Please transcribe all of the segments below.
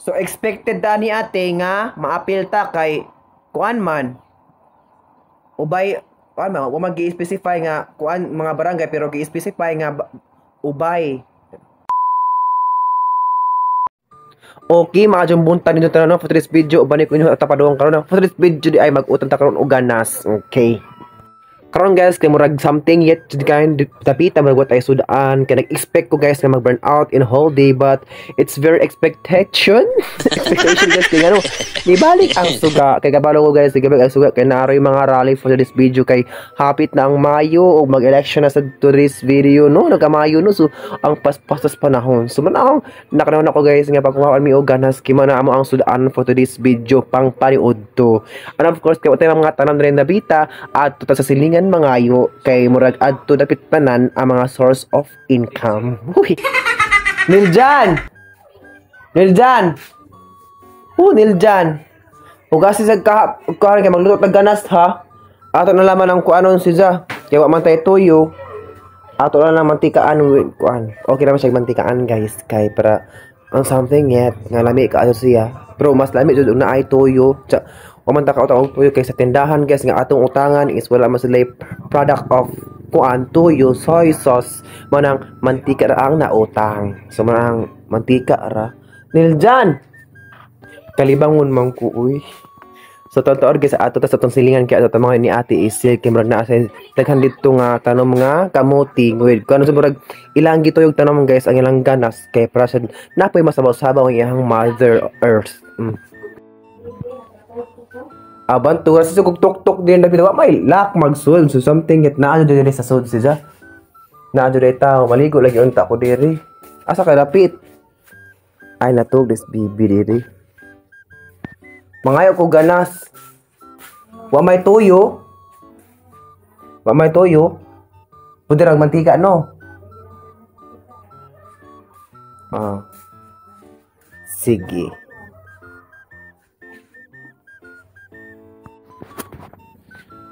So expected ta ni ate nga maapil ta kay kuan man. Ubay kuan man, wa man gi-specify nga kuan mga barangay pero gi-specify nga ubay. Okay, mga jumbuntan ninyo tanan for this video, uban ko inyo tapaduong karon. For this video di ay mag-utang ta karon og ganas. Okay. Karon guys, kay murag something yet jud kayo dapita murag wa tayo sudaan kay nag-expect ko guys nga mag-burn out in whole day, but it's very expectation. Expectation guys kay ngano nibalik ang suga kay kabalo ko guys, gabalik ang suga kay naaroy mga rally for this video kay hapit na ang Mayo ug mag-election na sa today's video no, nagka-Mayo no, so ang paspasas panahon. So man ang nakanahon ako guys nga pagkuhaan mi og ganas kay man na amo ang sudaan for today's video pang paniud to. And of course kay wa mga tanan rin nabita adto ta sa silingan mangayo kay murag adto dapit tanan ang mga source of income. Uy. Niljan. Niljan. Niljan. Ugasi sa kahan kay magluto tag ganas ha. Ato na laman ang kuanon siya. Kay wa man tay tuyo. Ato na lang mantikaan kuan. Okay naman siya mantikaan guys kay para ang something yet nga lami kaayo siya. Pero mas lami jud na ay tuyo. Tsa, wa man ta kautang og tuyo kay sa tindahan guys nga atong utangan is wala man sila product of kuan tuyo, soy sauce, manang mantika ra ang nautang. So manang mantika ra. Niljan. Kalibangon man ko uy. So totoo guys ato ta sa atong silingan kay ato ta mga ni Ate Isil kay murag naa sa daghan didto nga tanom nga kamuti with kuno sa murag ilang gituyog tanom guys ang ilang ganas kay para sa napoy masabaw-sabaw ang iyang Mother Earth. Aban tuwa sa sugog tuk-tuk din dapit wa may lock magsud so something yet naa jud diri sa sud siya. Naa jud diri tao maligo lagi unta ko diri. Asa ka dapit? Ay natug this bibi diri. Mangayo ko ganas. Wa may tuyo. Wa may tuyo. Pwede rang mantika no. Ah. Sige.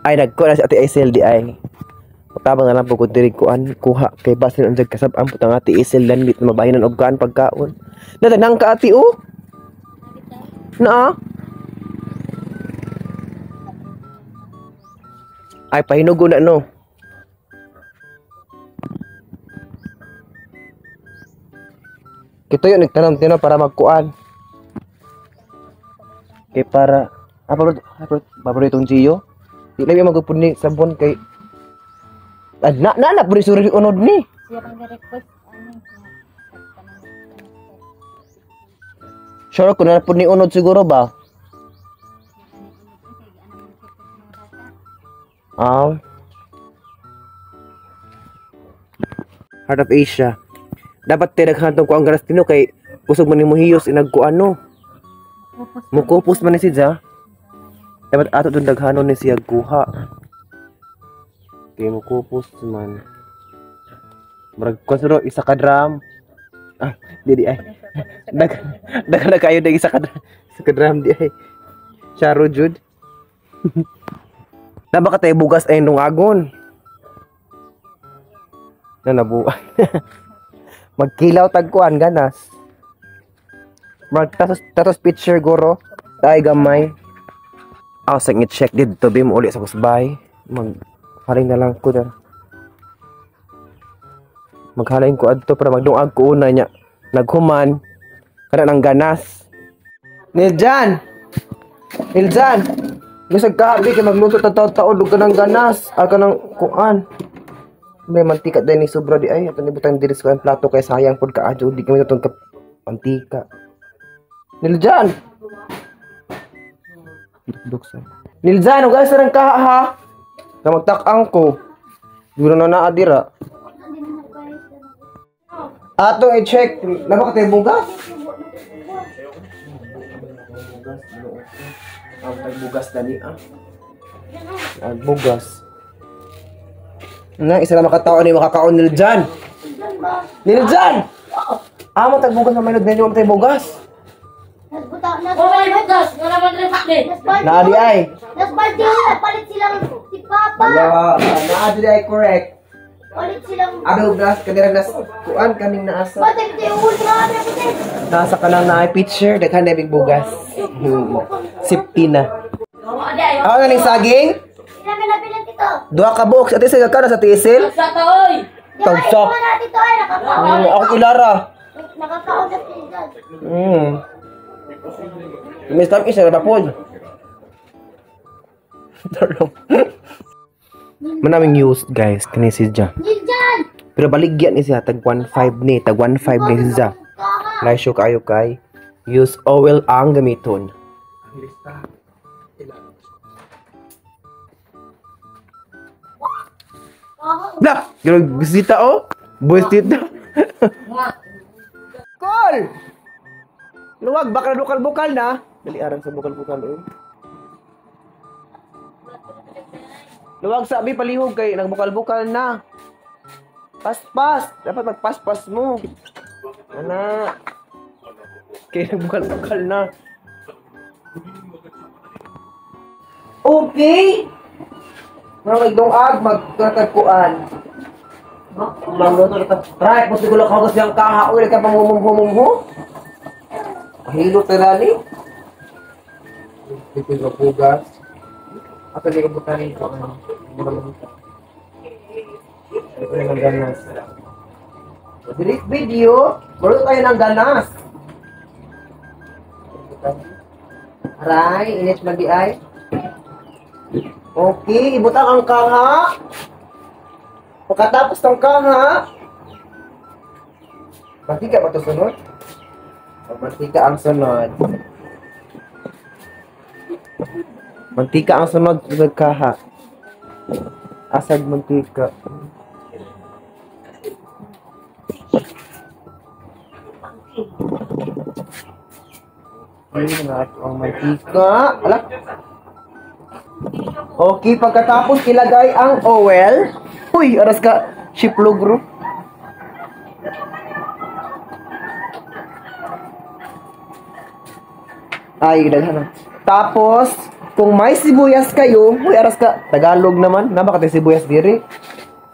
Ay nagko na si Ate Isel di ay. Tabang na lang po kung diri kuan kuha kay basin ang jag kasab-an putang Ate Isel lanit mabahinan og kuan pagkaon. Natanang ka ate oh. Naa. Ay pahinugo na no. Kito yun nagtanom tino para magkuan. Kay para paboritong Gio. Di lang magupod ni sabon kay na na na pud suri unod ni. Siya pang request ani. Sure ko na pud ni unod siguro ba? Ah. Heart of Asia. Dapat tinaghan tong kuang ganas tino kay kusog man nimo hiyos inagkuan no. Mukupos man ni siya. Dapat ato tong daghanon ni siya kuha. Kay mukupos man. Murag kuan suro isa ka drum. Ah, di ay. Daghan na kayo dag isa ka drum di ay. Charo jud. Na baka tayo bugas ay nungagon. Na nabuan. Magkilaw tagkuan ganas. Mag tatos picture goro. Tay gamay. Aw sa check didto bim uli sa kusbay. Maghaling na lang ko dar. Maghaling ko adto para magdungag ko una nya. Naghuman kana nang ganas. Niljan. Niljan. Bisag kabi kay magluto ta taod og kanang ganas, ah kanang kuan. May mantika din ni sobra di ay ato ni butang diri sa plato kay sayang pud kaadyo di kami natong mantika. Niljan. Duksa. Niljan, ug asa rang kaha ha? Na magtak-ang ko. Duro na naa dira. Atong i-check, naba ka tayo bugas? Ang tagbugas dali ah. Ang bugas. Na isa na makatao ni makakaon Niljan. Niljan. Amo tagbugas na may nagdanyo ang bugas. Oh my bugas, nga naman rin. Naa di ay. Nasbaldi, nagpalit silang si Papa. Wala, naa di ay correct. Ulit silang... Abi og nas kanira nas kuan kaning naasa. Ba't hindi ulit na kami natin? Nasa ka lang na picture daghan na big bugas. Safety na. Ako na ning saging. Labi-labi lang dito. Duha ka buok sa tisil ka na sa tisil. Sa taoy. Tagsak. Ikaw na dito ay nakakaon. Ako kilara. Nakakaon na pinsan. Miss Tam isa na po. Tarong. Manaming used guys kani si Ja. Giljan! Pero baligyan ni siya tag 1.5 ni, tag 1.5 ni siya. Laisyo kaayo kay use oil ang gamiton. Bla! Grabe bisita oh. Bisita. Call! Luwag baka bukal-bukal na. Dali aran sa bukal-bukal eh. Luwag sa abi palihog kay nagbukal-bukal na. Paspas! Dapat magpaspas mo. Ana. Kay nagbukal-bukal na. Okay. Mga magdungag, magtatagkuan. Magluto na ta. Try, kung siguro ka gusto yung kaha, uy, ka pang humum-humum-hu. Mahilo terali. Dito yung bugas. Ato di ko butan ito. Ito yung ganas. Direct video, maluto tayo ng ganas. Aray, init man di ay. Okay, ibutang ang kaha. Pagkatapos ng kaha, mantika ba ito sunod? O, mantika ang sunod. Mantika ang sunod sa kaha. Asag mantika. Ayun na ito ang mantika. Ala. Okay, pagkatapos ilagay ang oil. Uy, aras ka shiplogro. Ay, daghan na. Tapos, kung may sibuyas kayo, uy, aras ka Tagalog naman, na baka tayo sibuyas diri.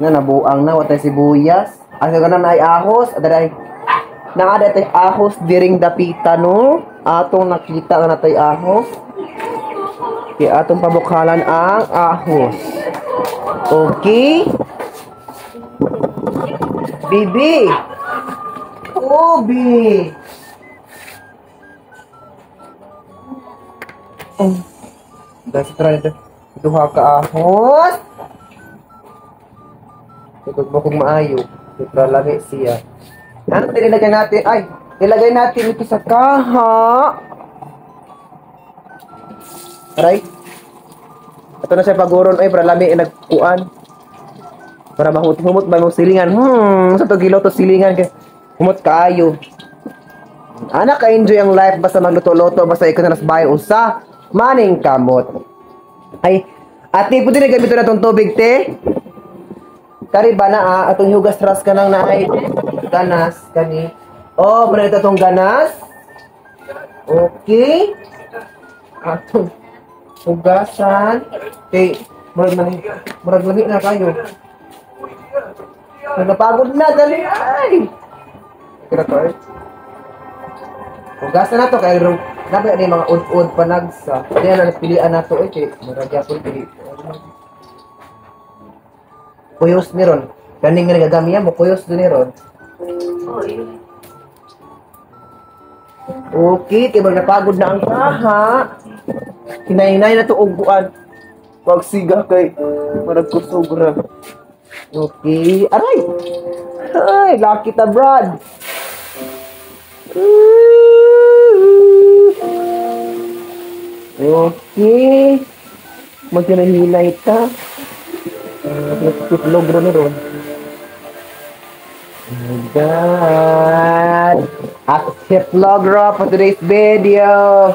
Na nabuang na watay sibuyas. Asa ka na ay ahos, adaday. Naada tay ahos diring dapita no. Atong nakita nga natay ahos. Kaya atong pabukalan ang ahos. Okay. Bibi. Ubi. Oh. Guys, try ito. Duha ka ahos. Tukod mo kung maayo. Para lami siya. Ano nilagay natin? Ay, nilagay natin ito sa kaha. Aray. Ito na siya paguron. Ay, para lami nagkuan. Para mahumot ba mong silingan? Sa to gilo to silingan kay humot kaayo. Anak ka-enjoy ang life basta magluto-luto basta ikaw na nas bahay usa maning kamot. Ay, ate pwede na gamiton na tong tubig te. Kari ba na ah, atong hugas ras ka nang naay ganas kani. Oh, muna ito atong ganas. Okay. Atong hugasan. Kay murag man murag lami na kayo. Napagod na dali ay. Kira to eh. Hugasan na to kay ro nabi ni mga ud-ud panagsa. Di na pilian nato eh kay murag gyapon pili. Kuyos ni ron. Kaning nga nagagamiya mo kuyos din ni ron. Okay, kay murag napagod na ang kaha. Hinay-hinay na to og buan. Wag siga kay murag kusog ra. Okay, aray. Ay, lucky ta Brad. Okay. Magkinahinay ta. Nagtitlog ron ron. Oh my God. Accept logro for today's video.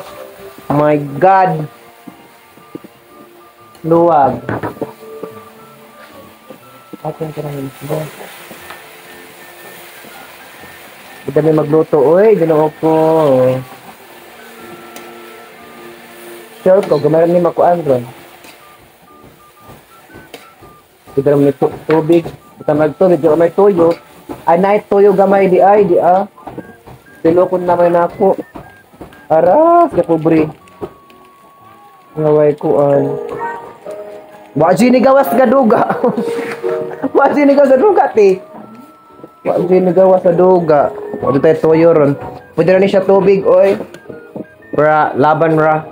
Oh my God. Luwag. Atin ka naman. Hindi magluto. Uy, ginoo ko. Sure ko, gumaran ni makuan ron. Hindi naman ito tubig. Butang og tubig, gamay tuyo. Ay nay tuyo gamay di ay di ah. Tilokon naman nako. Aras ka pobre. Ngaway kuan. Wa ni gawas nga duga. Wa ni gawas sa duga ti. Wa ni gawas sa duga. Wa tayo tuyo ron. Pwede ra ni siya tubig oy. Pra laban ra.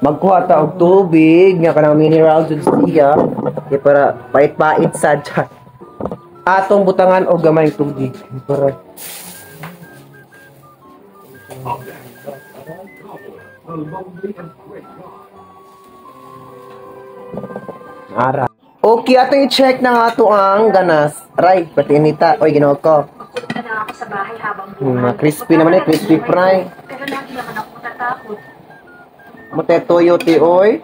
Magkuha ta og tubig nga kanang mineral jud siya. Kay para pait-pait sad siya. Atong butangan og gamay tubig para ara. Okay, atong i-check na nga ato ang ganas. Aray, pati inita. Oy, Ginoo ko. Crispy naman eh, crispy fry. Pero lagi naman ako natatakot. Mute toyo ti oy.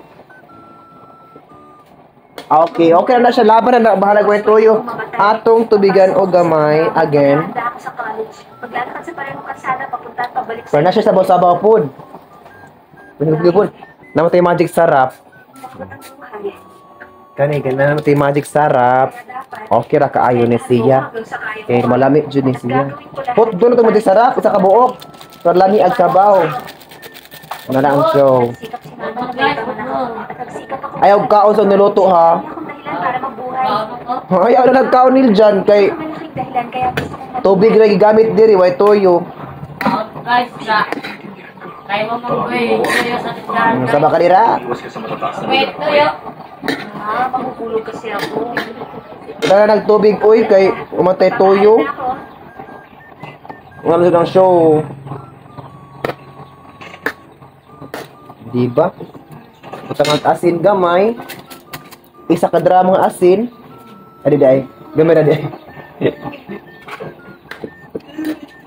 Okay, okay na siya. Laban na bahala ko toyo. Atong tubigan o gamay again. Handa ako sa college. Maglalakad sa parehong kalsada papunta at pabalik Pero na siya sabaw-sabaw pod. Pinugli pod. Namatay magic sarap. Kani gana namatay magic sarap. Okay ra kaayo ni siya. Kay malami jud ni siya. Put doon ito magic sarap isa ka buok. Pero lami ag sabaw. Ano na ang show. Ayaw kaon sa niluto ha. Ayaw na nagkaon nil dyan kay tubig na gigamit diri way toyo. Guys, kay mo mong tuyo sa tindahan. Sa bakalira. Wait, tuyo. Ah, mahuhulog kasi ako. Tara nagtubig oy kay umatay toyo. Wala silang show. Diba? Butang ang asin gamay. Isa ka drama nga asin. Adi day. Gamay na day.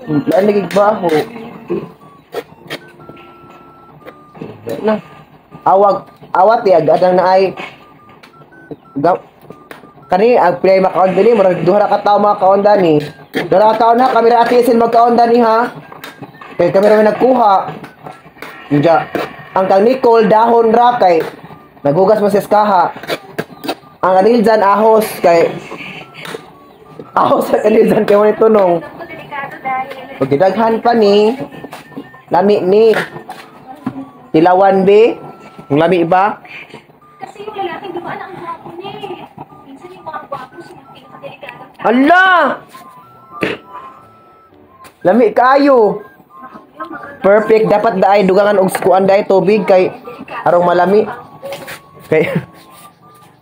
Laan lagi baho. Na. Awag awat ya gadang na ay kani ag play makaon dili murag duha ra ka tawo makaon dani. Duha ra ka tawo na kami ra atisin magkaon dani ha. Kay kami ra may nagkuha. Unja. Ang kang Nicole dahon ra kay naghugas mo sa eskaha. Ang Aniljan ahos kay ahos sa Aniljan kay mo tunong. Pagdaghan pa ni lami ni tilawan be. Ang lami ba? Kasi yung lalaking dumaan ang gwapo niya eh. Minsan yung mga gwapo sila pinakadelikadong tao. Ala! Lami kaayo. Perfect, dapat daay dugangan og kuan daay tubig kay arong malami. Kay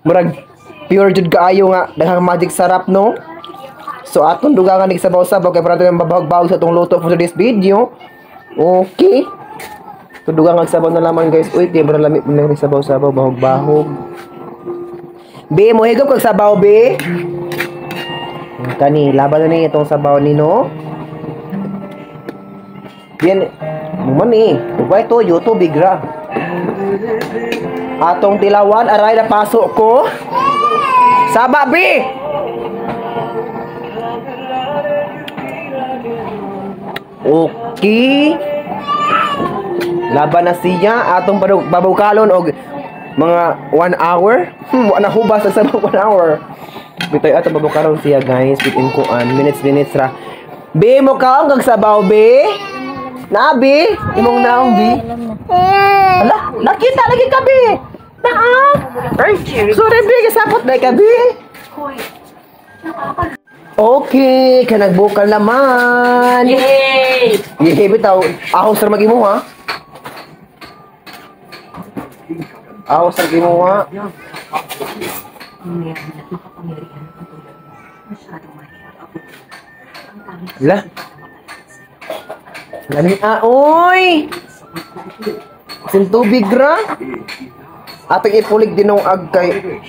murag pure jud kaayo nga daghang magic sarap no. So atong dugangan nig sabaw-sabaw kay para tayong mabahog-bahog sa atong luto for today's video. Okay. So dugangan sabaw na lamang guys. Uy, di ba lami man ni sabaw-sabaw bahog-bahog. Be, mohigop kag sabaw be. Kani laban na ni itong sabaw ni no. Yan, man eh. Ubay to, tubig ra. Atong tilawan, aray na pasok ko. Saba, bi! Okay. Laban na siya. Atong babukalon og mga 1 hour. Wala hubas sa 1 hour. Bitay atong babukalon siya, guys. Bitin kuan. Minutes, minutes ra. Bi, mo kaong kag sabaw, bi? Nabi, imong naong bi. Ala, nakita lagi ka bi. Naa. Ay, sorry bi, gisapot na ka bi. Okay, kay nagbukal naman. Yay! Yay, bitaw. Ahos ra magimo ha. Ahos ra gimo ha. La. Lami oy. Sin tubig ra. Atong ipulig dinungag kay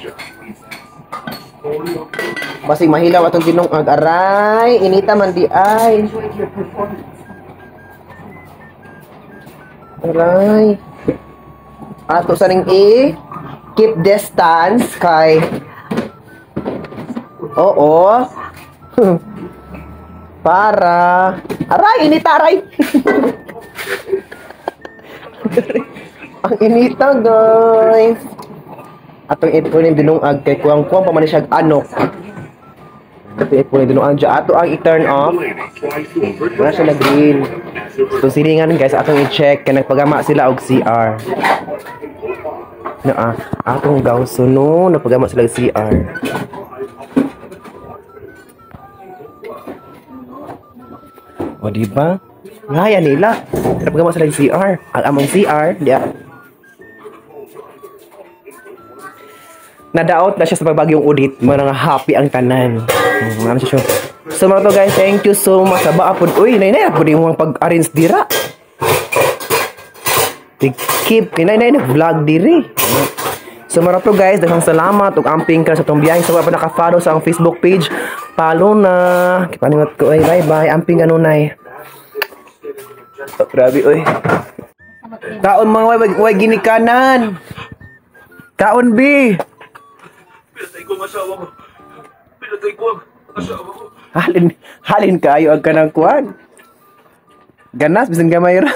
basig mahilaw atong dinungag. Aray, inita man di ay. Aray. Ato sa ning i keep distance kay oo. Para aray, inita aray. Ang inita guys. Atong ipunin dinungag kay kuwang-kuwang pa man siya anok. Ito po na dinuan dyan. Ato ang i-turn off. Wala siya na green. So silingan guys, atong i-check kay nagpagama sila og CR. Na ah, atong gawso no, nagpagama sila og CR. O di ba? Ngaya nila. Nagpagama sila og CR. Ang among CR, diya. Nadaot na siya sa pagbagyong udit, mga nga happy ang tanan. Ano siya. So mga to guys, thank you so much sa baapod. Uy, nay nay, pwede mo pag-arrange dira. Tikip, kay nay nay nag-vlog diri. So mga to guys, daghang salamat ug amping ka sa tong biyahe. Sa wala pa naka-follow sa ang Facebook page, follow na. Kipaningot ko ay bye bye. Amping kanunay. Oh, grabe oy. Kaon mga way, way ginikanan. Kaon bi. Pinatay ko ang asawa ko. Pinatay ko ang asawa ko. Halin, halin kayo ang kanang kuan. Ganas bisan gamay ra.